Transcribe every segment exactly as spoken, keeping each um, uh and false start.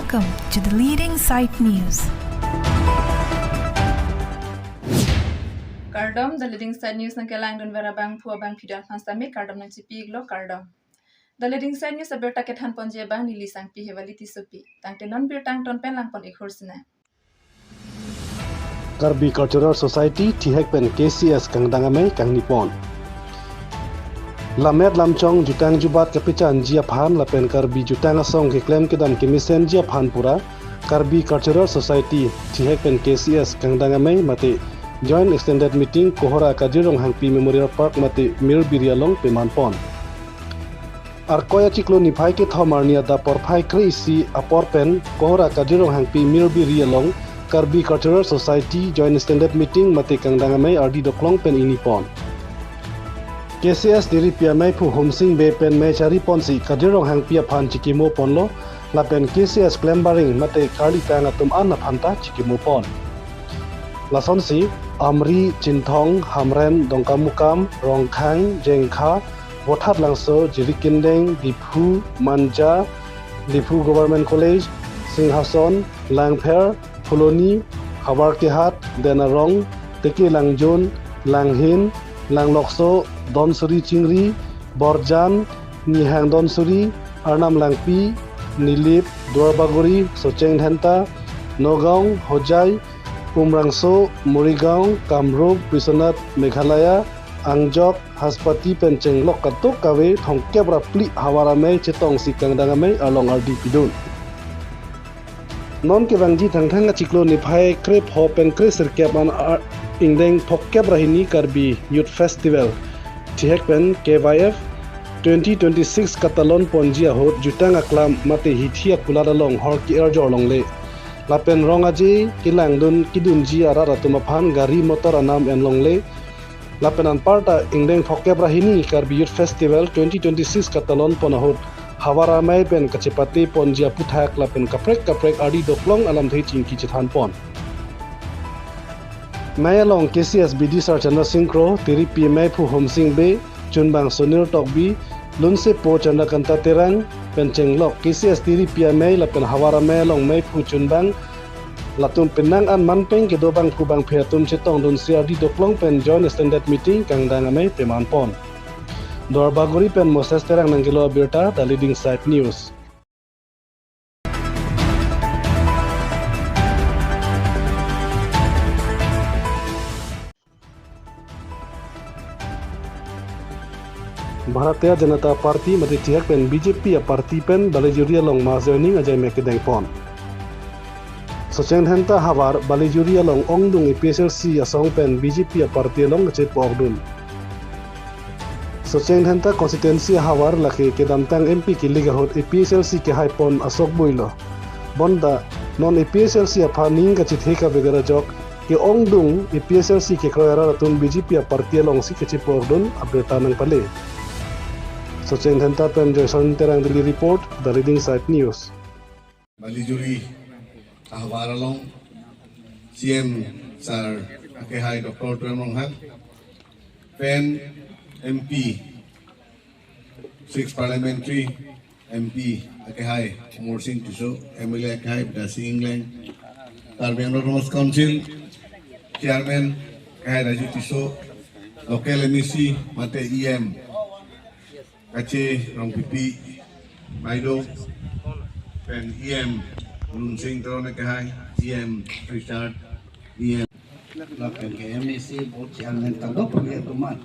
Welcome to the Leading Side News. Kardom, the Leading Side News nangkelangdun vera bangphu abangphi do aphan sitame kardom nangchipi-iklo, kardom. The Leading Side News abirta kethanponji abang neli Sangpi Hewali Tissopi. Tangte non birta angton pen langpon-ik hur sina. Karbi Cultural Society thihek pen K C S kangdang amei kangnipon. Lammet lamchong jutang jubat kapechanji aphan lapen Karbi jutang asong keklem kedam kemesenji aphan pura Karbi Cultural Society thihek pen K C S kangdang amei mate Joint Extended Meeting Kohora Kajir Ronghangpi Memorial Park mate Mirbiri along pemanpon. Arkoi achiklo niphai kethom arni adap porphai kre-isi apor pen Kohora Kajir Ronghangpi Mirbiri along Karbi Cultural Society Joint Extended Meeting mate kangdang amei ardi doklong pen ingnipon. K C S tiripi ameiphu Homsing Bey pen mei chariponsi Kajir Ronghangpi aphan chikimoponlo lapen K C S klembaring mate karlitang atum an aphanta chikimopon. Lasonsi Amri, Chinthong, Hamren, Dongkamukam, Rongkhang, Jengkha, Vothatlangso, Jirikindeng, Diphu, Manja, Diphu Government College, Singhason, Langpher, Phuloni, Howraghat, Denarong, Tekelangjun, Langhin, Langlokso, Donsuri Chingri, Borjan, Nihang Donsuri, Arnam Langpi, Nilip, Duarbagori, Socheng Dhenta, Nagaon, Hojai, Umrangso, Morigaon, Kamrup, Biswanath, Meghalaya, Angjok, Haspati pen chenglok kadokave thomkep ra phli havar amei chetongsi kangdang amei along ardi pidun. Non kevangji Thangthang achiklo niphai krepho pen kresirkep an ar-, ingdeng phokep ra hini Karbi Youth Festival thihek pen K Y F twenty twenty-six katalonponji ahut jutang aklam mate hithi akulat along hor ke-erjor longle. Lapen rong aje kelangdun kedunji arat atum aphan gari motor anam en longle. Lapen anparta ingdeng phokep ra hini Karbi Youth Festival twenty twenty-six katalonpon ahut havar amei pen kachepateponji aputhak lapen kaprek kaprek ardi doklong alamthe chingki chethanpon. Mei along K C S B D Sar Chandra Singh Kro, tiripi ameiphu Homsing Bey, chunbang Sunil Tokbi, lunsepo Chandrakanta Terang pen chenglok K C S tiripi amei lapen havar amei along meiphu chunbang latum penang an manpeng kedo bangphu bangphi atum chetongdunsi ardi doklong pen Joint Extended Meeting kangdang amei pemanpon. Duarbagori pen Moses Terang nangkelo abirta, The Leading Side News. Bharatiya Janata Party mate thihek pen B J P aparty pen Balijuri along mass joining ajai mek kedengpon. Socheng Dhenta havar Balijuri along ongdung A P H L C asong pen B J P aparty along kachepo-okdun. Socheng Dhenta constituency havar lake kedamtang M P kelik ahut A P H L C kehaipon asokbuilo. Bonta non A P H L C aphan ning kachethe kave-ik ajok ke-ongdung A P H L C kekroi arat atum B J P aparty alongsi kachepo-okdun abirta nangpale. Socheng Dhenta pen Joyson Terang Delhi report, The Leading Side News. Balijuri ahavar along C M sir akehai Doctor Tuliram Ronghang pen M P six parliamentary M P akehai Amarsing Tisso, M L A akehai Bidya Sing Engleng, Karbi Anglong Autonomous Council Chairman akehai Raju Tisso, local M A C mate E M Kache Rongpipi Baideo, pen E M Lunsing Teron akehai, E M Richard, E M lapen ke M A C board chairman kadokave atum an.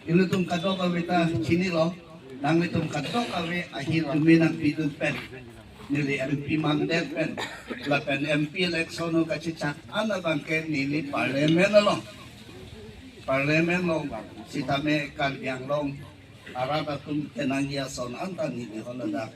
Ilitum kadokave ta chinilo, nanglitum kadokave ahin tumi nangpidun pen, neli M P mandet pen, lapen M P election ho kachechak an abang ke neli parliament along, parliament along sitame Karbi Anglong arat atum kenangji ason anta neli holadak